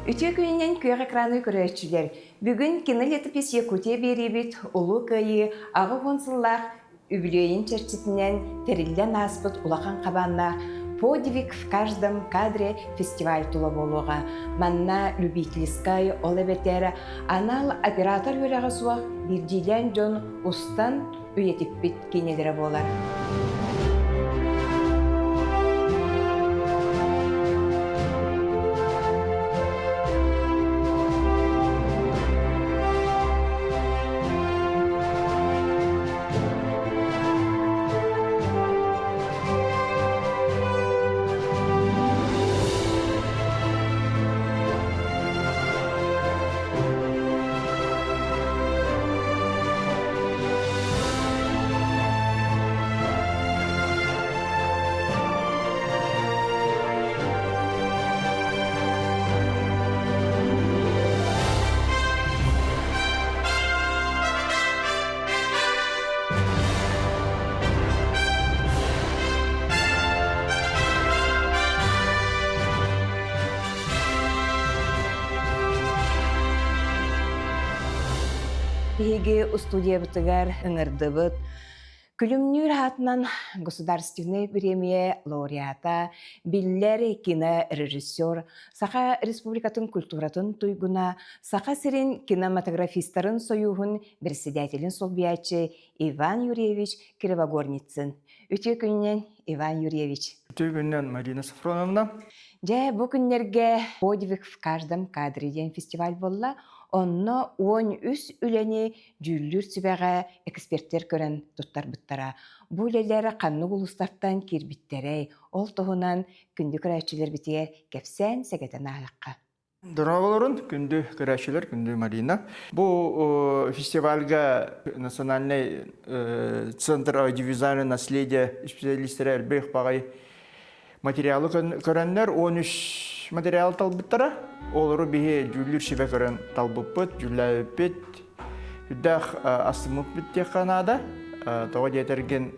Үтүө күнүнэн күөх экраны көрөөччүлэр! Бүгүн кинолетопись Якутия биэриибит Улуу Кыайыы 80 сыллаах үбүлүөйүн чэрчитинэн тэриллэн ааспыт улахан хабааннаах «Подвиг в каждом кадре» фестиваль тула буолуоҕа. Манна любительскай, ол эбэтэр анал оператор үөрэҕэ суох биирдиилээн дьон устан үйэтиппит киинэлэрэ буолар. Биһиги устудиябытыгар ыҥырдыбыт Күлүмнүүр аатынан Государственнай бириэмийэ лауреата, биллэр кинорежиссер, Саха Республикатын культуратын туйгуна, Саха сирин кинематографистарын сойууһун председателин солбуйааччы Иван Юрьевич Кривогорницын. Үтүө күнүнэн, Иван Юрьевич. Үтүө күнүнэн, Марина Софроновна. Дьэ, бу күннэргэ «Подвиг в каждом кадре» диэн фестиваль буолла. Онно 13 үлэни дьүүллүүр сүбэҕэ экспертэр көрөн туттарбыттара. Бу үлэлэр ханнык улуустартан киирбиттэрэй? Ол туһунан күндү көрөөччүлэрбитигэр кэпсээн сэгэтэн ааһыахха. Дорооболорун, күндү көрөөччүлэр, күндү Марина. Бу фестивальга Национальный центр аудиовизуального наследия специалистара элбэх баҕай материалы көрөннөр 13 материал талбыттара. Олору биһи дьүүллүүр сүбэ көрөн талбыппыт, дьүүллээбиппит. Үрдээх астыммыппыт диэххэ наада. Тоҕо диэтэргин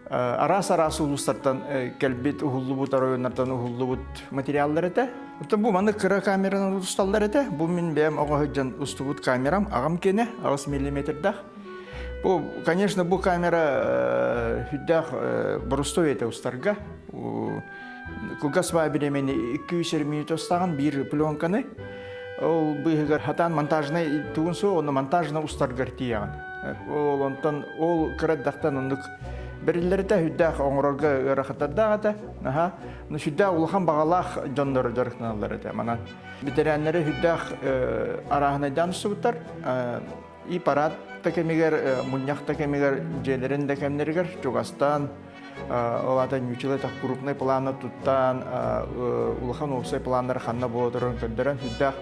араас-араас улуустартан кэлбит, уһуллубут оройуоннартан уһуллубут материаллар этэ. Оттон бу маннык кыра камеранан усталлар этэ. Бу мин бэйэм оҕо сылдьан устубут камерам, аҕам киэнэ, 8 миллиметрдаах. Бу, конечно, бу камера сүрдээх боростуой этэ устарга. Кылгас баа бириэмэни 200 минут устаҕын биир пленканы. Ол быыһыгар хатаан монтажнай тугун суох, онно монтажно устаргар тиийэҕин. Ол онтон ол кыраддахтан оннук бэриллэритэ сүрдээх оҥорорго ыарахаттардаах этэ. Аха. Ну сүрдээх улахан баҕалаах дьоннор дьарыктаналлар этэ. Манан бэтэрээннэри сүрдээх арааһынайдаан устубуттар. И парад да кэмигэр, мунньах да кэмигэр, дьиэлэрин да кэмнэригэр чугастаан, ол аата ньуучала так крупный планы туттаан, улахан уопсай планнары ханна буола турарын көрдөрөн сүрдээх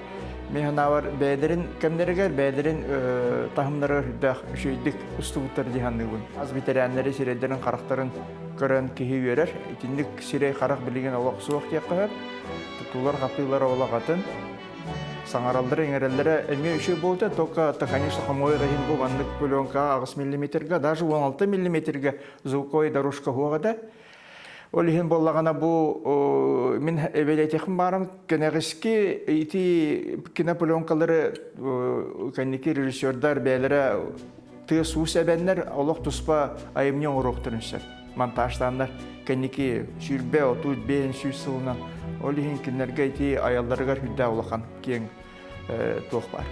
мин санаабар бэйэлэрин кэмнэригэр, бэйэлэрин таһымнарыгар сүрдээх үчүгэйдик устубуттар дии саныыбын. Ас бэтэрээннэри сирэйдэрин харахтарын көрөн киһи үөрэр. Итинник сирэй харах билигин олох суох диэххэ сөп. Тутуулар-хатыылар олох атын. Саҥараллара-иҥэрэллэрэ эмиэ үчүгэй буолта, только это, конечно, хомойуох иһин бу маннык пленкаҕа 8 миллиметрга, даже 16 миллиметрга звуковой дорожка суох этэ. Ол иһин буоллаҕына бу мин эбэлэтиэхпин баарым кэнэҕиски ити кинопленкалары кэнники режиссердар бэйэлэрэ тыас-уус эбэннэр олох туспа айымньы оҥоруохтарын сөп. Монтажтааннар кэнники 20 35 сылынан ол иһин кинилэргэ ити айалларыгар үрдээх улахан киэҥ туох баар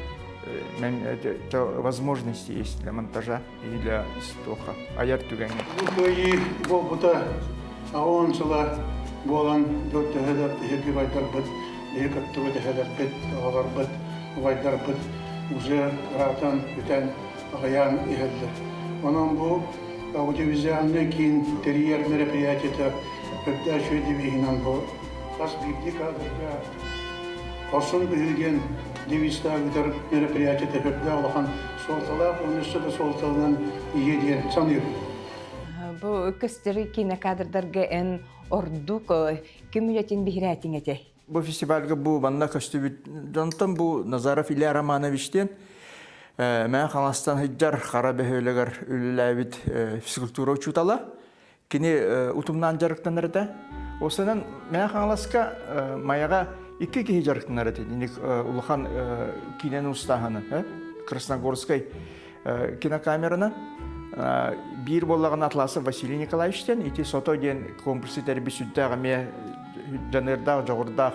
возможности есть для монтажа и для туохха айар түгэҥҥэ. Бу кыайыы буолбута 80 сыла буолан төһө да биһиги убайдарбыт, биһи кыттыбыт эһэлэрбит, оҕолорбут, убайдарбыт уже ыраатан бүтэн аҕыйаан иһэллэр. Онон бу аудиовизуальнай киин тэрийэр мероприятиета үрдээх үчүгэй девиһинэн бу хас биирдии кадрга хорсун быһыы диэн девизтаах ыытар мероприятиета үрдээх улахан суолталаах уонна өссө да суолталанан иһиэ диэн саныыбын. Бу көстөр кинокадрдарга эн ордук ким үлэтин биһирээтиҥ этэй? Бу фестивальга бу манна көстүбүт дьонтон бу Назаров Илья Романович диэн Мэҥэ Хаҥаластан сылдьар Хара бөһүөлэгэр үлэлээбит физкультура учуутала. Кини утумнаан дьарыктанар этэ. Осынан Мэҥэ Хаҥаласка Майаҕа Икки киһи дьарыктанар этэ. Ини улахан киинэни устааһыны, Красногорскай кинокамераны биир буоллаҕына Атласов Василий Николаевич диэн ити Сото диэн комплексы тэрийбит сүрдээх эмиэ дьаныардаах, дьоҕурдаах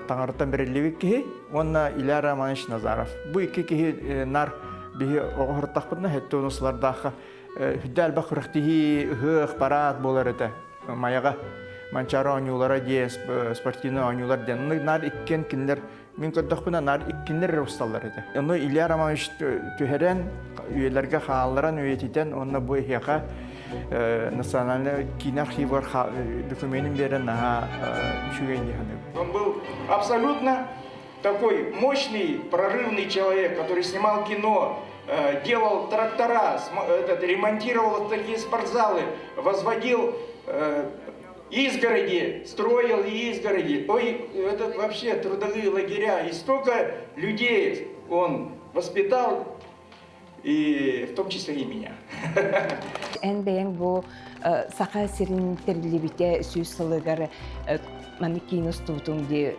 таҥараттан бэриллибит киһи уонна Илья Романович Назаров. Бу икки киһи нар биһи оҕо сырыттахпытына хэттэ онусулардаахха хүдэ элбэх күрэхтиһии, ыһыах, парад буолар этэ. Майаҕа Манчаары оонньуулара диэн спортивный оонньуулар диэн. Наар иккиэн кинилэр Мин көрдөхпүнэ, наар иккиннэр эрэ усталлар этэ. Ону Илья Романович түһэрэн, үйэлэргэ хаалларан, үйэтитэн, уонна бу эһиэхэ национальный киинэ архивыгар докуменын биэрэн наһаа үчүгэй дии саныыбын. Он был абсолютно такой мощный, прорывный человек, который снимал кино, делал трактора, этот, ремонтировал такие спортзалы, возводил изгороди, строил изгороди. Ой, это вообще трудовые лагеря. И столько людей он воспитал, и в том числе и меня. Эн бэйэҥ бу Саха сирин тэриллибитэ сүүс сылыгар маннык киинэ устубутуҥ дии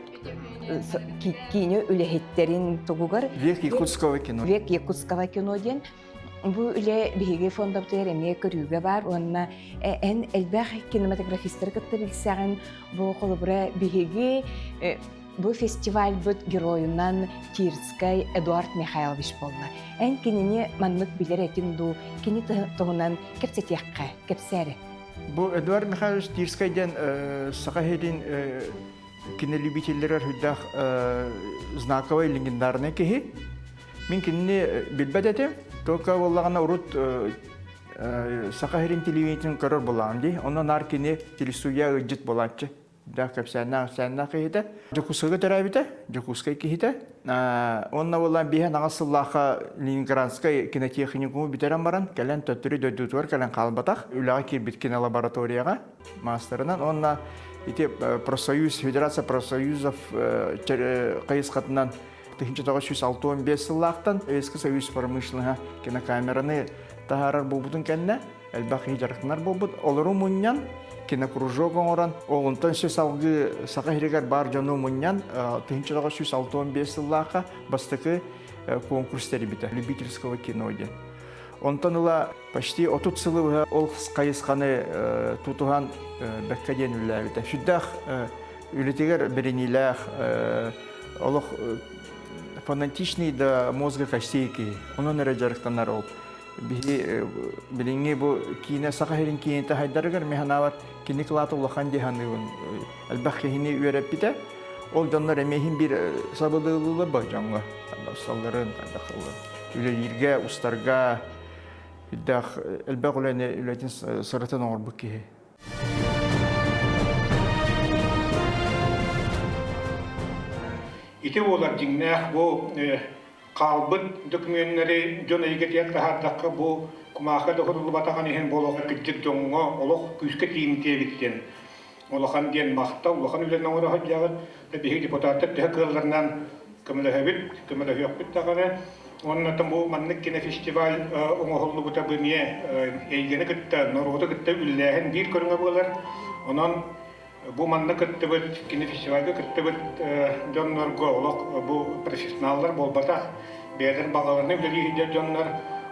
киинэ үлэһиттэрин тугугар Век якутского кино. Век якутского кино диэн Бу үлэ биһиги фондабытыгар эмиэ көрүүгэ баар уонна эн элбэх кинематографистары кытта билсэҕин. Бу холобура биһиги бу фестивальбыт геройунан Тирскай Эдуард Михайлович буолла. Эн кинини маннык билэр этиҥ дуу, кини туһунан кэпсэтиэххэ, кэпсээри. Бу Эдуард Михайлович Тирскай диэн Саха сирин кинолюбителлэрэр сүрдээх знаковай легендарный киһи. Мин кинини билбэт этим. Только буоллаҕына урут Саха сирин телевидениетин көрөр буолаҕым дии. Онно наар кини телестудия ыалдьыт буолааччы. Даах кэпсээннээх кэпсээннээх киһитэ. Дьокуускайга төрөөбүтэ, Дьокуускай киһитэ. Онно буоллаан биэһэн аҕыс сыллаахха Ленинградскай кинотехникуму бүтэрэн баран, кэлэн төттөрү дойдутугар кэлэн хаалбатах. Үлэҕэ киирбит кинолабораторияҕа маастарынан уонна ити профсоюз, Федерация профсоюзов хайысхатынан 1965 сыллаахтан Советский Союз промышленноһа кинокамераны таһаарар буолбутун кэннэ элбэх киһи дьарыктанар буолбут. Олору мунньан, кинокружок оҥорон, онтон өссө салгыы Саха сиригэр баар дьону мунньан 1965 сыллаахха бастакы конкурс тэрийбитэ любительского кино диэн. Онтон ыла почти 30 сылы быһа ол хайысханы тутуһан бэккэ диэн үлэлээбитэ. Сүрдээх үлэтигэр бэриниилээх олох фанатичный до мозга костей киһи. Онон эрэ дьарыктанар ол. Биһи билиҥҥи бу киинэ Саха сирин киинэтэ хайдарыгар мин санаабар кини кылаата улахан дии саныыбын. Элбэх киһини үөрэппитэ. Ол дьоннор эмиэ иһин биир сабыдыалыылар ба дьоҥҥо. Усталларын, үлэлииргэ, устарга үрдээх элбэх үлэни үлэтин сыратын оҥорбут киһи. Ити буолар дьиҥнээх бу хаалбыт дөкүмүөннэри дьон эйгэтигэр таһаардахха бу кумаахы да суруллубатаҕын иһин буолуох кырдьык дьоҥҥо олох күүскэ тиийимтиэ эбит диэн улахан диэн махтал, улахан үлэни оҥоро сылдьаҕыт. Биһиги депутаттар төһө кыалларынан көмөлөһөбүт, көмөлөһүөхпүт даҕаны. Уонна бу маннык кинофестиваль оҥоһуллубута бу эмиэ эйгэни кытта, норуоту кытта үлэлээһин биир көрүҥэ буолар. Онон бу манна кыттыбыт, кинофестивальга кыттыбыт дьоннорго олох бу профессионаллар буолбатах, бэйэлэрин баҕаларынан үлэлии сылдьар дьоннор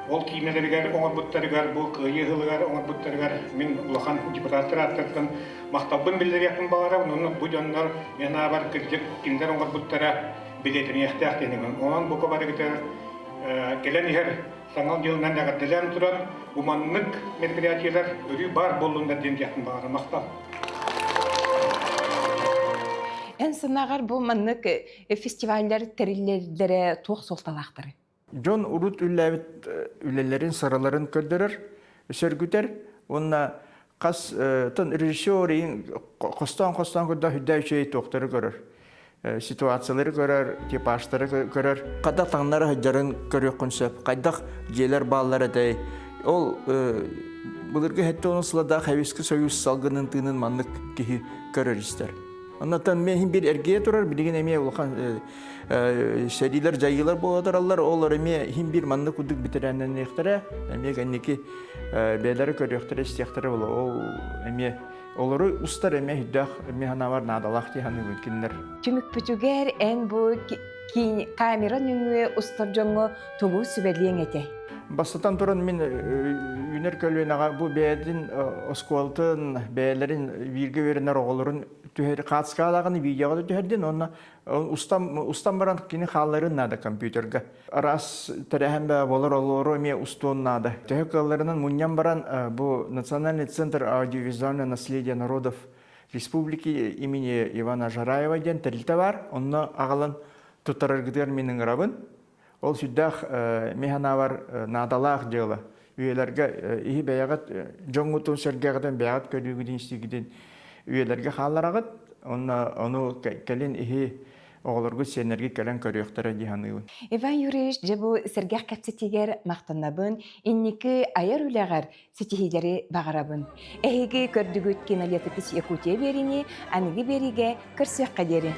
ол киинэлэригэр оҥорбуттарыгар, бу Кыайыы ыһылыгар оҥорбуттарыгар мин улахан депутаттар ааттарыттан махталбын биллэриэхпин баҕарабын. Онон бу дьоннор мин санаабар кырдьык кинилэр оҥорбуттара билиэтэниэхтээх диэн. Онон бука барыгытыгар кэлэн иһэр саҥа дьылынан эҕэрдэлээн туран, бу маннык мероприятиелар өрүү баар буоллуннар диэн диэхпин баҕарабын. Махтал. Эн санааҕар бу маннык фестиваллар тэриллэрдэрэ туох суолталаахтарый? Дьон урут үллээбит үлэлэрин, сыраларын көрдөрөр, сөргүтэр уонна хас тон режиссер хостоон-хостоон көрдөх үрдэ үчүгэй туохтары көрөр ситуациялары көрөр, типажтары көрөр. Хайдах таҥнары сылдьарын көрүөххүн сөп, хайдах дьиэлэр бааллар этэй. Ол былыргы хэттэ онус сыладаах Советский Союз салгынын тыынын маннык киһи көрөр истэр. Оннотон мин бир эргийэ турар, билигин эмиэ улахан сэриилэр, дьайыылар буола тураллар. Олор эмиэ иһин бир маннык курдук бүтэрээннэниэхтэрэ, эмиэ кэнники бэйэлэрэ көрүөхтэрэ, истиэхтэрэ буолуо. Ол эмиэ Олору устар эмиэ өйдөөх, эмиэ санаабар наадалаах дии саныыбын кинилэр. Түмүкпүтүгэр эн бу камера нөҥүө устар дьоҥҥо тугу сүбэлиэҥ этэй? Бастатан туран мин үүнэр көлүөнэҕэ бу бэйэтин оскуолатын, бэйэлэрин бииргэ үөрэнэр оҕолорун түһэр хаацкаалааҕын видеоҕа да түһэрдин уонна устан, устан баран кини хаалларын наада компьютерга. Араас тэрээһин баа болор олору эмиэ устуон наада. Төһө кыалларынан мунньан баран бу Национальный центр аудиовизуального наследия народов республики имени Ивана Жараева диэн тэрилтэ баар. Онно аҕалан туттараргытыгар мин ыҥырабын. Ол сүрдээх мин санаабар наадалаах дьыала. Үйэлэргэ иһи бэйэҕит дьоҥҥутун сэргэҕитин бэйэҕит көрүүгүтүн истигитин үйэлэргэ хааллараҕыт. Онно ону кэлин иһи оҕолоргут сиэннэргит кэлэн көрүөхтэрэ дии саныыбын. Иван Юрьевич, дьэ бу сэргэх кэпсэтиигэр махтанабын, инники айар үлэҕэр ситиһиилэри баҕарабын. Эһиги көрдүгүт кинолетопись Якутия биэриини аныгы биэриигэ көрсүөххэ диэри.